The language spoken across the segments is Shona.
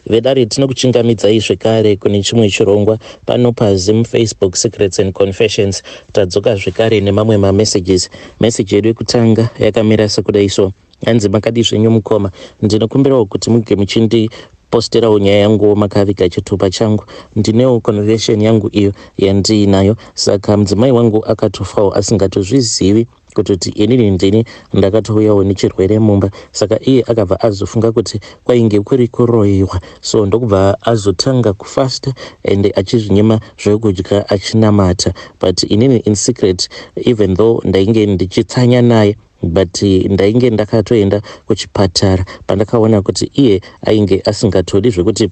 Vedare, tinokuchingamidzai zvekare kune chimwe chirongwa pano paZim Facebook Secrets and Confessions. Tadzoka zvekare nemamwe mamessages. Message yedu yekutanga yakamira sekudai so. Hanzi, "Makadi zvenyu mukoma? Ndinokumbirawo kuti muge muchindiposterawo nyaya yanguwo makaviga chitupa changu. Ndinewo confession yangu iyo yandiinayo. Saka mudzimai wangu akatofawo asingatozvizivi kutoti inini ndini ndakatouyawo nechirwere mumba. Saka iye akabva azofunga kuti kwainge kuri kuroyiwa, so ndokubva azotanga kufasta and achizvinyima zvekudya, achinamata. But inini in secret, even though ndainge ndichitsanya naye, but ndainge ndakatoenda kuchipatara pandakaona kuti iye ainge asingatodi zvekuti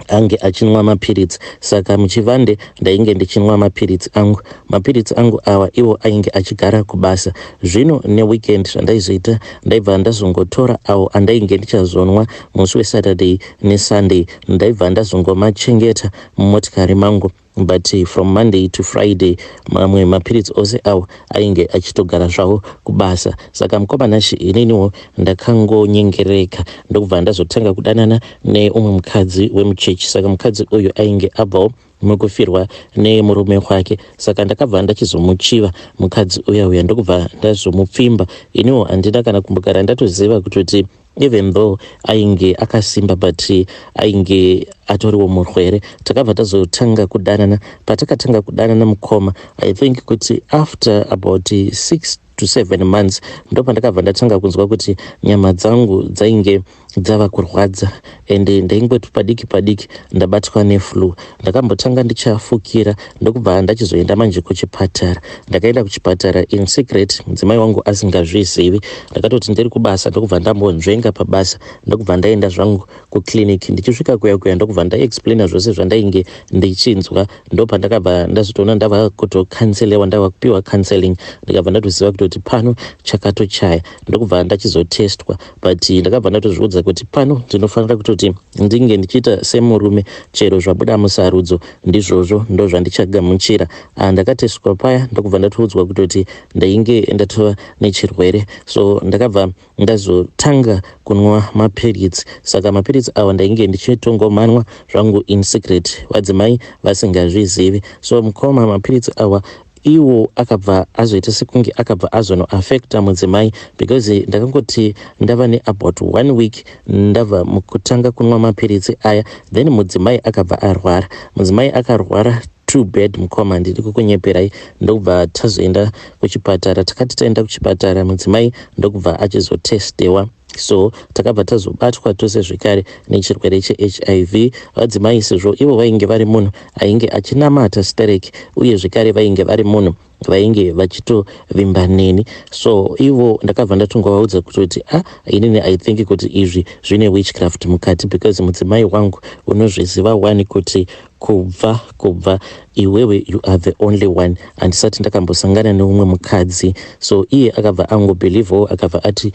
ange achinwa mapiritsi. Saka muchivande ndainge ndichinwa mapiritsi angu. Mapiritsi angu awa iwo ainge achigara kubasa. Zvino neweekend zvandaizoita, ndaibva ndazongotora awo andainge ndichazonwa musi weSaturday neSunday, ndaibva ndazongomachengeta mumotikari mangu. But from Monday to Friday, mamwe mapiritsi ose awo ainge achitogara zvavo kubasa. Saka mukoma Nashi, ininiwo ndakangonyengereka, ndokubva ndazotanga kudanana neumwe mukadzi wemuchechi. Saka mukadzi uyu ainge abvawo mukufirwa nemurume wake. Saka ndakabva ndachizomuchiva mukadzi uya uya, ndokubva ndazomupfimba. Iniwo handina kana kumbogara ndatoziva kutoti even though ainge akasimba, but ainge atoriwo murwere. Takabva tazotanga kudanana. Patakatanga kudanana, mukoma, I think kuti after about 6 to 7 months, ndopandakabva ndatanga kunzwa kuti nyama dzangu dzainge dzava kurwadza, ende ndaingoti padiki padiki ndabatwa neflu. Ndakambotanga ndichafukira, ndokubva ndachizoenda manje kuchipatara. Ndakaenda kuchipatara in secret, mudzimai wangu asingazvizivi. Ndakatoti ndiri kubasa, ndokubva ndambonzvenga pabasa, ndokubva ndaenda zvangu kuclinic. Ndichisvika kuya kuya, ndokubva ndaexplaina zvose zvandainge ndichinzwa. Ndopandakabva ndazotoona ndava kutocounselewa, ndava kupiwa counseling. Ndikabva ndatoziva kutoti pano chakatochaya, ndokubva ndachizotestwa. But ndakabva ndatozviudza kuti pano ndinofanira kutoti ndinge ndichiita semurume, chero zvabuda musarudzo ndizvozvo, ndo zvandichagamuchira. Ndakatestwa paya, ndokubva ndatoudzwa kutoti ndainge ndatova nechirwere. So ndakabva ndazotanga kunwa mapiritsi. Saka mapiritsi awa ndainge ndichitongomanwa zvangu in secret, vadzimai vasingazvizivi. So mukoma, mapiritsi awa iwo akabva azoita sekunge akabva azonoafecta mudzimai, because ndakangoti ndava neabout one week ndabva mukutanga kunwa mapiritsi aya, then mudzimai akabva arwara. Mudzimai akarwara too bad, mukoma, ndiri kukunyeperai. Ndokubva tazoenda kuchipatara. Takati taenda kuchipatara, mudzimai ndokubva achizotestewa. So takabva tazobatwa tose zvekare nechirwere cheHIV. Vadzimai, sezvo ivo vainge vari munhu ainge achinamata sterek, uye zvekare vainge vari munhu vainge vachitovimba neni, so ivo ndakabva ndatongovaudza kutoti, "Ah, inini I think kuti izvi zvine witchcraft mukati, because mudzimai wangu, unozviziva wani kuti kubva iwewe, you are the only one, handisati ndakambosangana neumwe mukadzi." So iye akabva angobelievewo, akabva ati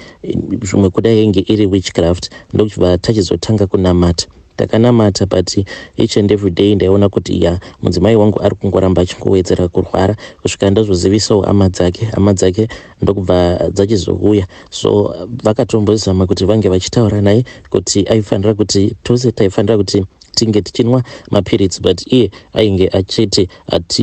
zvimwe kuda yainge iri witchcraft. Ndokubva tachizotanga kunamata. Takanamata, but each and every day ndaiona kuti ya, mudzimai wangu ari kungoramba achingowedzera kurwara, kusvika ndazozivisawo hama dzake. Hama dzake ndokubva dzachizouya. So vakatombozama kuti vange vachitaura naye kuti aifanira kuti tose taifanira kuti tinge tichinwa mapiritsi, but iye ainge achiti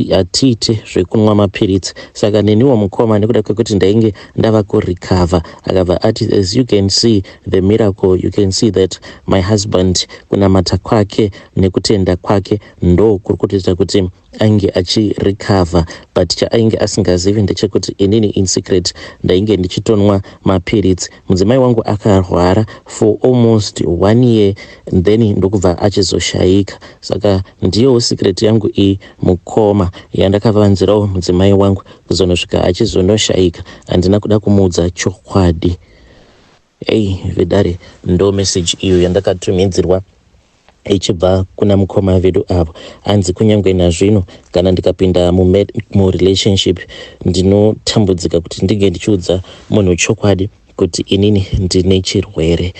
hatiite zvekunwa mapiritsi. Saka neniwo mukoma, nekuda kwekuti ndainge ndava kurecover, akabva ati, "As you can see the miracle, you can see that my husband, kunamata kwake nekutenda kwake ndo kuri kutoita kuti ainge achirecover." But chaainge asingazivi ndechekuti inini in secret ndainge ndichitonwa mapiritsi. Mudzimai wangu akarwara for almost one year, then ndokubva achizoshayika. Saka ndiyowo secret yangu iyi, mukoma, yandakavanzirawo mudzimai wangu kuzonosvika achizonoshayika. Handina kuda kumuudza chokwadi. Ei vedare, ndo message iyo yandakatumidzirwa ichibva kuna mukoma vedu avo. Hanzi, "Kunyange nazvino, kana ndikapinda murelationship, ndinotambudzika kuti ndinge ndichiudza munhu chokwadi kuti inini ndine chirwere."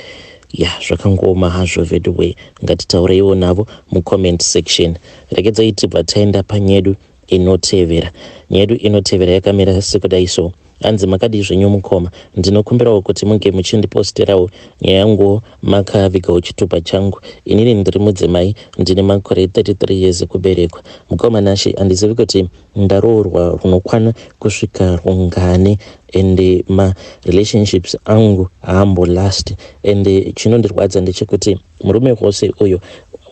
Ya, zvakangooma hazvo veduwe. Ngatitaureiwo navo mucomment section. Regedzai tibva taenda panyedu inotevera. Nyedu inotevera yakamira sekudai so. Hanzi makadii zvenyu mukoma, ndinokumbirawo kuti munge muchindiposterawo nyaya yanguwo makavigawo chitupa changu. Inini ndiri mudzimai ndine makore 33 years ekuberekwa. Mukoma Nashe handizivi kuti ndaroorwa runokwana kusvika rungani and ma relationships angu haambolast and chinondirwadza ndechekuti murume wose uyo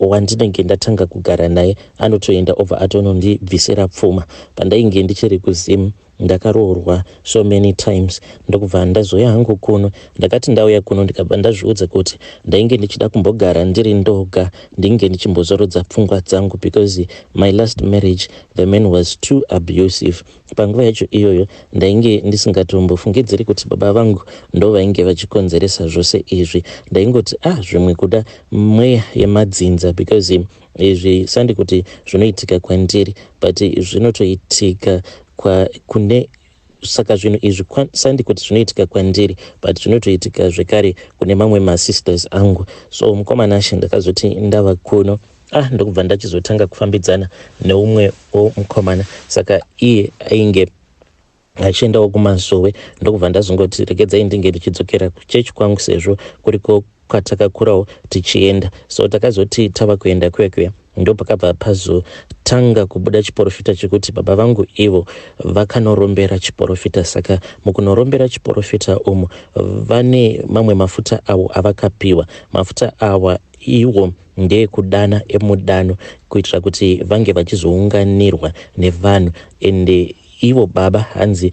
wandinenge ndatanga kugara naye anotoenda obva atonondibvisira pfuma. Pandainge ndichiri kuZim ndakaroorwa so many times ndokubva ndazouya hangu kuno. Ndakati ndauya kuno ndikabva ndazviudza kuti ndainge ndichida kumbogara ndiri ndoga ndinge ndichimbozorodza pfungwa dzangu because my last marriage the man was too abusive. Panguva yacho iyoyo ndainge ndisingatombofungidziri kuti baba vangu ndo vainge vachikonzeresa zvose izvi. Ndaingoti ah zvimwe kuda mweya yemadzinza because izvi sandi kuti zvinoitika kwandiri but zvinotoitika kwa kune saka zvinhu izvi sandi kuti zvinoitika kwandiri but zvinotoitika zvekare kune mamwe masisters angu. So mukoma Nashe ndakazoti ndava kuno ah ndokubva ndachizotanga kufambidzana neumwe womukomana saka iye ainge achiendawo kumasowe ndokubva ndazongoti regedzai ndinge ndichidzokera kuchechi kwangu sezvo kuriko kwatakakurawo tichienda. So takazoti tava kuenda kuya kuya ndopakabva pazotanga kubuda chiporofita chekuti baba vangu ivo vakanorombera chiporofita. Saka mukunorombera chiporofita umu vane mamwe mafuta avo avakapiwa. Mafuta awa iwo ndeekudana emudano kuitira kuti vange vachizounganirwa nevanhu ende ivo baba hanzi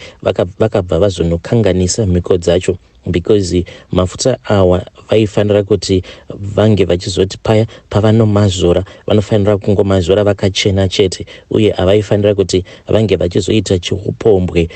vakabva vazonokanganisa mhiko dzacho because mafuta awa vaifanira kuti vange vachizoti paya pavanomazora vanofanira kungomazora vakachena chete uye havaifanira kuti vange vachizoita chiupombwe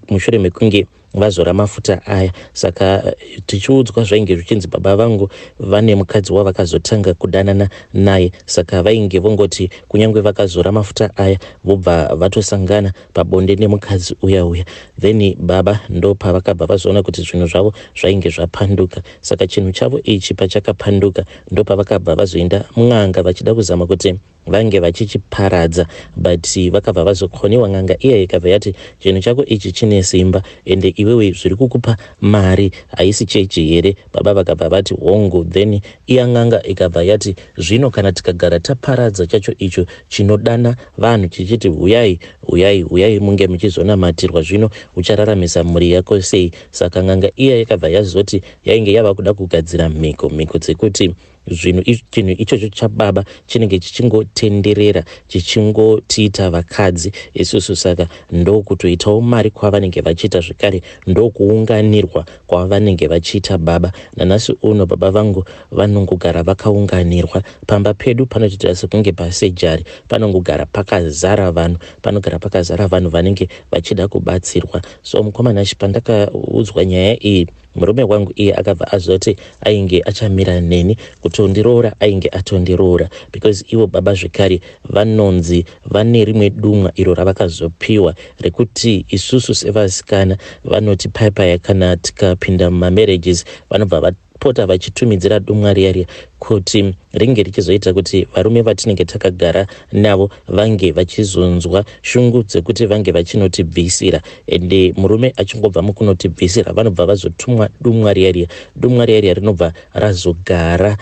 mushure mekunge vazora mafuta aya. Saka tichiudzwa zvainge zvichinzi baba vangu vane mukadzi wavakazotanga kudanana naye saka vainge vongoti kunyange vakazora mafuta aya vobva vatosangana pabonde nemukadzi uya uya. Then baba ndopavakabva vazoona kuti zvinhu zvavo zvainge zvapanduka. Saka chinhu chavo ichi pachakapanduka ndopavakabva vazoenda mun'anga vachida kuzama kuti vange vachichiparadza but vakabva vazokoniwa n'anga iya ikabva yati chinhu chako ichi chine simba ende iwewe zviri kukupa mari haisi chechi here? Baba vakabva vati hongu. Then iya n'anga ikabva yati zvino kana tikagara taparadza chacho icho chinodana vanhu chichiti huyai huyai huyai munge muchizonamatirwa zvino uchararamisa mhuri yako sei? Saka n'anga iya yakabva yazoti yainge yava kuda kugadzira mhiko mhiko dzekuti zvinhu chinhu ichocho chababa chinenge chichingotenderera chichingotiita vakadzi isusu saka ndokutoitawo mari kwavanenge vachiita zvekare ndokuunganirwa kwavanenge vachiita baba. Nanhasi uno baba vangu vanongogara vakaunganirwa pamba pedu panotoita sekunge pasejari panongogara pakazara vanhu panogara pakazara vanhu vanenge vachida kubatsirwa. So mukoma Nashe pandakaudzwa nyaya iyi murume wangu iye akabva azoti ainge achamira neni kutondiroora ainge atondiroora because ivo baba zvekare vanonzi vane rimwe dumwa iro ravakazopiwa rekuti isusu sevasikana vanoti paya paya kana tikapinda mumamarriages vanobva vapota vachitumidzira dumwa riya riya kuti ringe richizoita kuti varume vatinenge takagara navo vange vachizonzwa shungu dzekuti vange vachinotibvisira ende murume achingobva mukunotibvisira vanobva vazotumwa dumwa riya riya. Dumwa riya riya rinobva razogara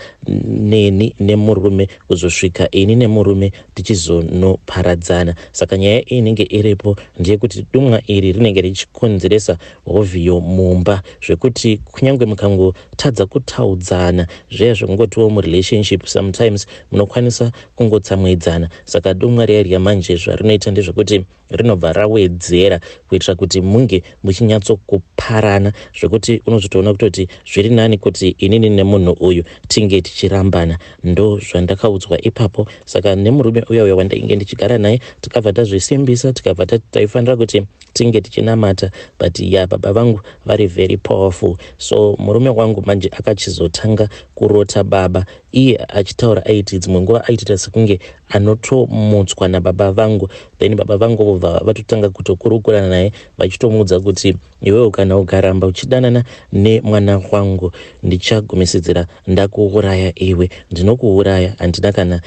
neni nemurume kuzosvika ini nemurume tichizonoparadzana. Saka nyaya inenge iripo ndeyekuti dumwa iri rinenge richikonzeresa hovhiyo mumba zvekuti kunyange mukangotadza kutaudzana zviya zvekungotiwo murelationship sometimes munokwanisa kungotsamwidzana. Saka dumwa riya riya manje zvarinoita ndezvekuti rinobva rawedzera kuitira kuti munge muchinyatsokuparana zvekuti unozotoona kutoti zviri nani kuti inini nemunhu uyu tinge tichirambana. Ndo zvandakaudzwa ipapo. Saka nemurume uya uya wandainge ndichigara naye tikabva tazvisimbisa tikabva taifanira kuti tinge tichinamata but ya baba vangu vari very powerful. So murume wangu manje akachizotanga kurota baba iye achitaura aiti dzimwe nguva aitoita sekunge anotomutswa nababa vangu then baba vangu vobva vatotanga kutokurukura naye vachitomuudza kuti iwewe kana ukaramba uchidanana nemwana wangu ndichagumisidzira ndakuuraya iwe ndinokuuraya handina kana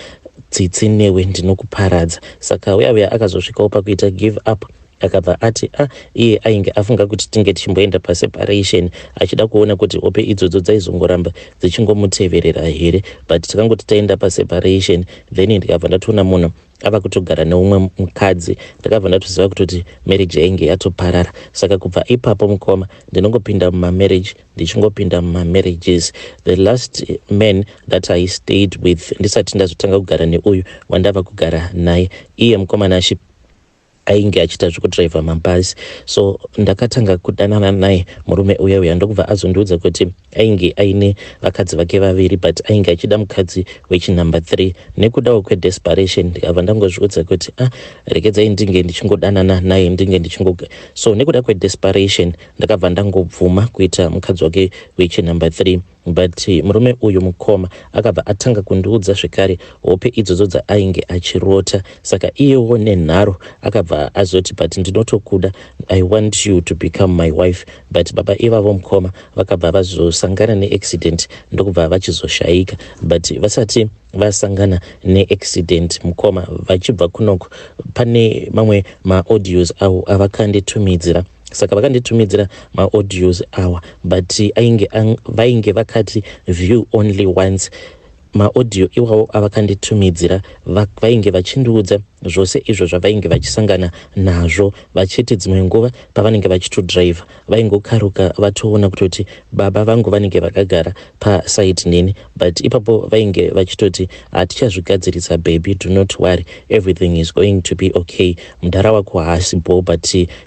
tsitsi newe ndinokuparadza. Saka uya uya akazosvikawo pakuita give up Akabva ati a ah, iye ainge afunga kuti tinge tichimboenda paseparation achida kuona kuti hope idzodzo dzaizongoramba dzichingomuteverera here, but takangoti taenda paseparation, then ndikabva ndatoona munhu ava kutogara neumwe mukadzi. Ndakabva ndatoziva kutoti marriage yainge yatoparara. Saka kubva ipapo, mukoma, ndinongopinda mumamarriage, ndichingopinda mumamarriages. The last man that I stayed with ndisati ndazotanga kugara neuyu wandava kugara naye, iye mukomana achi ainge achiita zvekudhiraivha mabhazi. So ndakatanga kudanana naye murume uya uya, ndokubva azondiudza kuti ainge aine vakadzi vake vaviri, but ainge achida mukadzi wechinumber 3. Nekudawo kwedesperation, ndikabva ndangozviudza kuti, "Ah, regedzai ndinge ndichingodanana naye, ndinge ndichingo." So nekuda kwedesperation, ndakabva ndangobvuma kuita mukadzi wake wechinumber 3. But murume uyu, mukoma, akabva atanga kundiudza zvekare hope idzodzo dzaainge achirota. Saka iyewo nenharo akabva azoti, "But ndinotokuda, I want you to become my wife." But baba ivavo, mukoma, vakabva vazosangana neaccident, ndokubva vachizoshayika. But vasati vasangana neaccident, mukoma, vachibva kunoko, pane mamwe maaudios avo avakanditumidzira. Saka vakanditumidzira maaudios awa, but ainge vainge vakati "view only once". Maaudio iwawo avakanditumidzira, vainge vachindiudza zvose izvo zvavainge vachisangana nazvo, vachiti dzimwe nguva pavanenge vachitodhiraivha, vaingokaruka vatoona kutoti baba vangu vanenge vakagara paside neni, but ipapo vainge vachitoti, "Hatichazvigadzirisa, baby, do not worry, everything is going to be okay. Mudhara wako haasi bo, but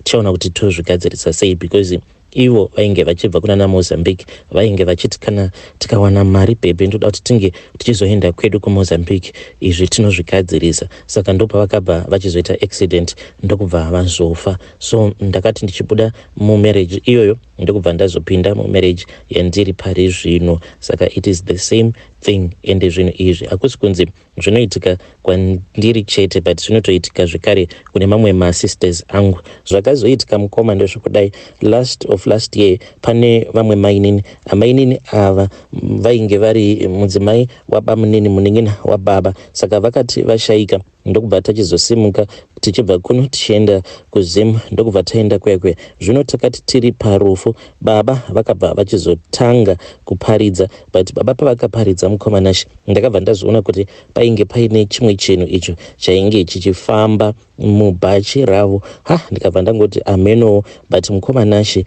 tichaona kuti tozvigadzirisa sei," because ivo vainge vachibva kuna naMozambique. Vainge vachiti, "Kana tikawana mari, baby, ndoda kuti tinge tichizoenda kwedu kuMozambique, izvi tinozvigadzirisa." Saka ndopavakabva vachizoita accident, ndokubva vazofa. So ndakati ndichibuda mumarriage iyoyo, ndokubva ndazopinda mumarriage yandiri pari zvino. Saka it is the same thing. Ende zvinhu izvi hakusi kunzi zvinoitika kwandiri chete, but zvinotoitika zvekare kune mamwe masisters angu. Zvakazoitika, mukoma, ndezvekudai. Last of last year, pane vamwe mainini. Amainini ava vainge vari mudzimai wabamunini, munin'ina wababa. Saka vakati vashayika, ndokubva tachizosimuka tichibva kuno tichienda kuZim, ndokubva taenda kuya kuya. Zvino takati tiri parufu, baba vakabva vachizotanga kuparidza. But baba pavakaparidza, mukoma Nashe, ndakabva ndazoona kuti painge paine chimwe chinhu icho chainge chichifamba mubhachi ravo. Ha, ndikabva ndangoti amenowo. But mukoma Nashe,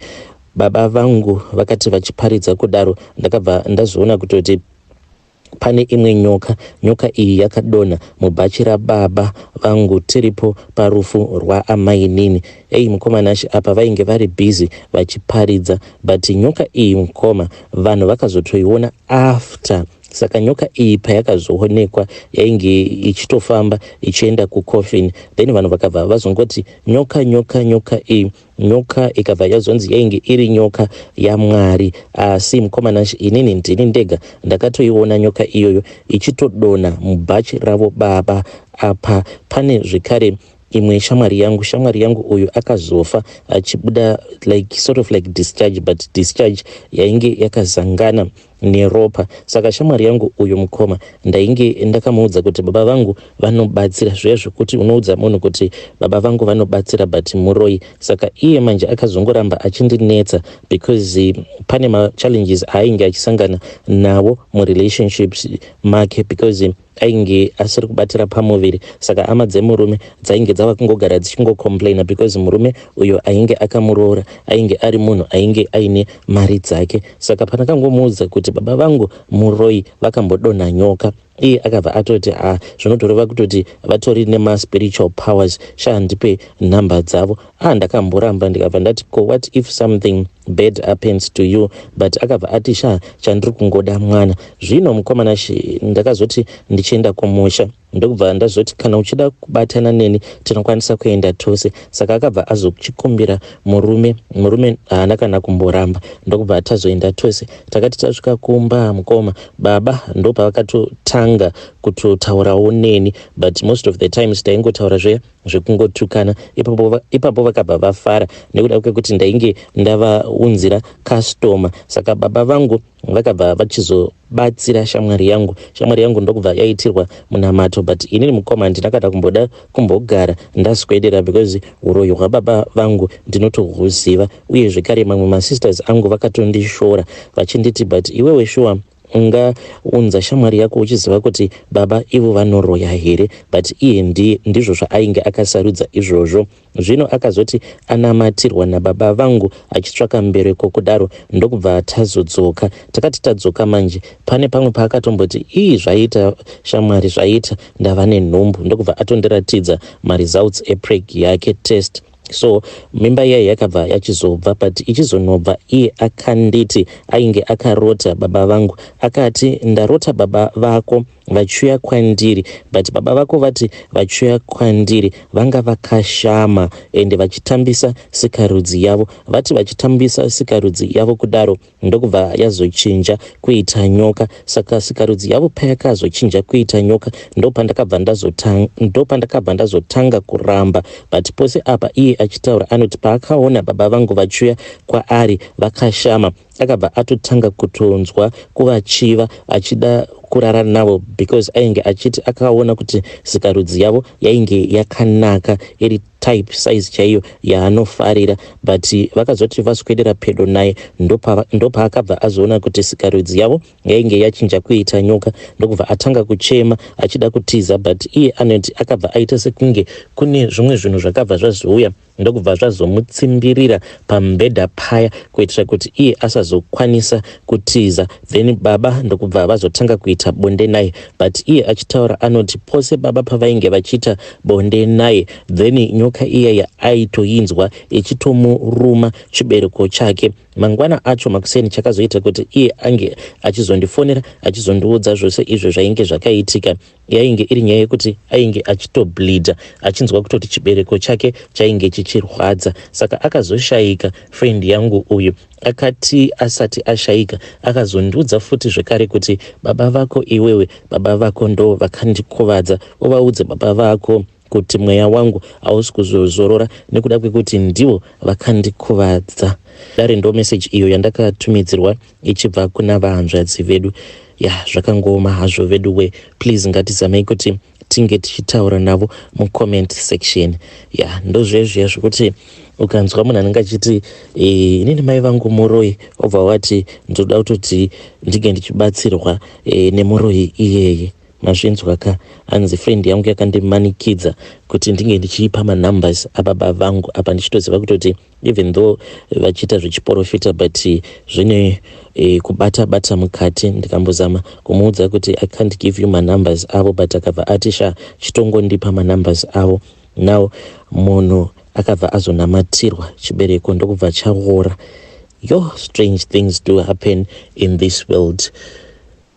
baba vangu vakati vachiparidza kudaro, ndakabva ndazoona kutoti pane imwe nyoka. Nyoka iyi yakadonha mubhachi rababa vangu tiripo parufu rwaamainini. Ei, mukoma Nashe, apa vainge vari busy vachiparidza, but nyoka iyi, mukoma, vanhu vakazotoiona after. Saka nyoka iyi payakazoonekwa, yainge ichitofamba ichienda kucoffin. Then vanhu vakabva vazongoti, "Nyoka, nyoka, nyoka." Iyi nyoka ikabva yazonzi yainge iri nyoka yaMwari. Asi mukoma Nashe, inini ndini ndega ndakatoiona nyoka iyoyo ichitodonha mubhachi ravo baba. Apa pane zvekare imwe shamwari yangu. Shamwari yangu uyu akazofa achibuda like sort of like discharge, but discharge yainge yakazangana neropa. Saka shamwari yangu uyu, mukoma, ndainge ndakamuudza kuti baba vangu vanobatsira, zviya zvekuti unoudza munhu kuti baba vangu vanobatsira but muroi. Saka iye manje akazongoramba achindinetsa because pane machallenges aainge achisangana nawo murelationships make, because ainge asiri kubatira pamuviri. Saka hama dzemurume dzainge dzava kungogara dzichingocomplaina, because murume uyo ainge akamuroora ainge ari munhu ainge aine mari dzake. Saka pandakangomuudza kuti baba vangu muroi, vakambodonha nyoka, iye akabva atoti, "A, zvinotoreva kutoti vatori nemaspiritual powers. Sha, ndipe nhamba dzavo." A, ndakamboramba, ndikabva ndati, "Ko what if something bad happens to you?" But akabva ati, "Sha, chandiri kungoda mwana." Zvino mukoma Nashe, ndakazoti ndichienda kumusha, ndokubva ndazoti, "Kana uchida kubatana neni, tinokwanisa kuenda tose." Saka akabva azochikumbira murume. Murume haana kana kumboramba, ndokubva tazoenda tose. Takati tasvika kumba, mukoma, baba ndopavakatotanga kutotaurawo neni, but most of the times taingotaura zveya zvekungotukana. Ipapo vakabva vafara nekuda kwekuti ndainge ndavaunzira customer. Saka baba vangu vakabva vachizo Batsira shamwari yangu. Shamwari yangu ndokubva yaitirwa munamato, but inini mukoma handina kana kumboda kumbogara ndaswedera because uroyi hwababa vangu ndinotohuziva. Uye zvekare mamwe masisters angu vakatondishora vachinditi, "But iwewe shuwa ungaunza shamwari yako uchiziva kuti baba ivo vanoroya here?" But iye ndizvo zvaainge akasarudza izvozvo. Zvino akazoti anamatirwa nababa vangu achitsvaka mbereko kudaro, ndokubva tazodzoka. Takati tadzoka manje, pane pamwe paakatomboti, "Ii, zvaita shamwari, zvaita, ndava nenhumbu." Ndokubva atondiratidza maresults epreg yake test. So mimba iyai yakabva yachizobva, but ichizonobva, iye akanditi ainge akarota baba vangu. Akati, "Ndarota baba vako vachiuya kwandiri, but baba vako vati vachiuya kwandiri vanga vakashama ende vachitambisa sikarudzi yavo. Vati vachitambisa sikarudzi yavo kudaro, ndokubva yazochinja kuita nyoka. Saka sikarudzi yavo payakazochinja kuita nyoka, ndopandakabva ndazotanga kuramba." But pose apa iye achitaura, anoti paakaona baba vangu vachiuya kwaari vakashama, akabva atotanga kutonzwa kuvachiva, achida kurara navo, because ainge achiti akaona kuti sikarudzi yavo yainge yakanaka, iri type size chaiyo yaanofarira. But vakazoti vaswedera pedo naye, ndopaakabva azoona kuti sikarudzi yavo yainge yachinja kuita nyoka, ndokubva atanga kuchema achida kutiza. But iye anoti akabva aita sekunge kune zvimwe zvinhu zvakabva zvazouya, ndokubva zvazomutsimbirira pamubhedha paya kuitira kuti iye asazokwanisa kutiza. Then baba ndokubva vazotanga kuita bonde naye. But iye achitaura anoti pose baba pavainge vachiita bonde naye, then nyoka iyaya aitoinzwa ichitomuruma chibereko chake. Mangwana acho makuseni, chakazoita kuti iye ange achizondifonera achizondiudza zvose izvo zvainge zvakaitika, yainge iri nyaya yekuti ainge achitobleeda, achinzwa kutoti chibereko chake chainge chichirwadza. Saka akazoshayika friend yangu uyu. Akati asati ashayika, akazondiudza futi zvekare kuti, "Baba vako iwewe, baba vako ndo vakandikuvadza. Uvaudze baba vako kuti mweya wangu hausi kuzozorora nekuda kwekuti ndivo vakandikuvadza." Dare, ndo meseji iyo yandakatumidzirwa ichibva kuna vahanzvadzi vedu. Ya, zvakangooma hazvo vedu we. Please, ngatizamei kuti tinge tichitaura navo mucomment section. Ya, ndozvezviya zvekuti ukanzwa munhu anenge achiti, "Inini mai vangu muroi," obva wati, "Ndoda kutoti ndinge ndichibatsirwa nemuroyi iyeye." Mazvinzwa ka? Hanzi, "Friend yangu yakandimanikidza kuti ndinge ndichiipa manumbers ababa vangu, apa ndichitoziva kutoti even though vachiita zvechiprofita, but zvine kubata bata mukati. Ndikambozama kumuudza kuti I can't give you manumbers avo, but akabva ati, 'Sha, chitongondipa manumbers avo.'" Now munhu akabva azonamatirwa, chibereko ndokubva chaora. Yo, strange things do happen in this world.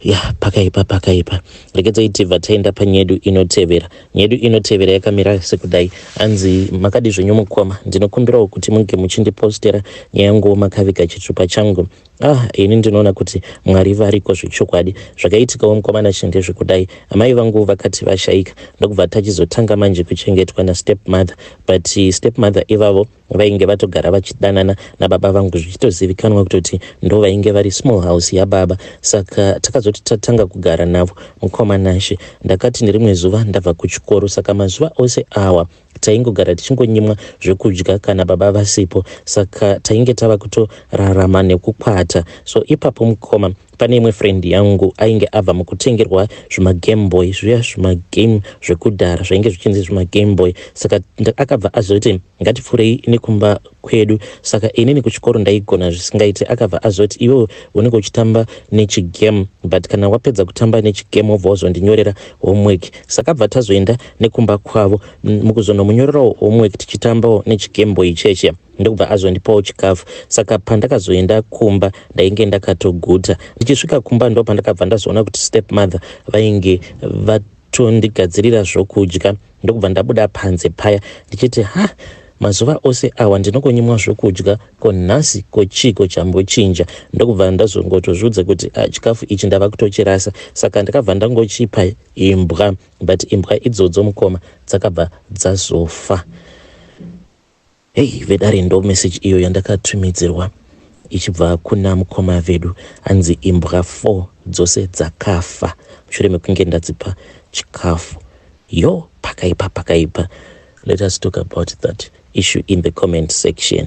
Ya, pakaipa, pakaipa. Regedzai tibva taenda panyedu inotevera. Nyedu inotevera yakamira sekudai. Hanzi, "Makadi zvenyu mukoma? Ndinokumbirawo kuti munge muchindipostera nyaya yanguwo makaviga chitupa changu. Ah, ini ndinoona kuti Mwari variko zvechokwadi. Zvakaitikawo mukomana ndezvekudai. Amai vangu vakati vashayika, ndokubva tachizotanga manje kuchengetwa nastep mother. But step mother ivavo vainge vatogara vachidanana nababa vangu, zvichitozivikanwa kutoti ndo vainge vari small house yababa. Saka takazoti tatanga kugara navo, mukoma Nashe, ndakati nerimwe zuva ndabva kuchikoro. Saka mazuva ose awa taingogara tichingonyimwa zvekudya kana baba vasipo, saka tainge tava kutorarama nekukwata. So ipapo mukoma, pane imwe friend yangu ainge abva mukutengerwa zvimaGame Boy zviya, zvimagame zvekudhara zvainge zvichinzi zvimaGame Boy. Saka akabva azoti, 'Ngatipfuurei nekumba kwedu.' Saka inini kuchikoro ndaigona zvisingaiti. Akabva azoti, 'Iwewe unenge uchitamba nechigame, but kana wapedza kutamba nechigame wobva wazondinyorera homework.' Saka bva tazoenda nekumba kwavo mukuzonomunyorerawo homework, tichitambawo nechiGame Boy cheche, ndokubva azondipawo chikafu. Saka pandakazoenda kumba, ndainge ndakatoguta. Ndichisvika kumba, ndo pandakabva ndazoona kuti step mother vainge vatondigadzirira zvokudya. Ndokubva ndabuda panze paya ndichiti, 'Ha, mazuva ose awa ndinongonyimwa zvokudya, ko nhasi ko chiko chambochinja?' Ndokubva ndazongotozviudza kuti, 'Ah, chikafu ichi ndava kutochirasa.' Saka ndakabva ndangochipa imbwa, but imbwa idzodzo mukoma dzakabva dzazofa." Hei vedare, ndo meseji iyo yandakatumidzirwa. ichibva kuna mukoma vedu. Hanzi imbwa 4 dzose dzakafa mushure mekunge ndadzipa chikafu. Yo, pakaipa pakaipa. Let us talk about that issue in the comment section.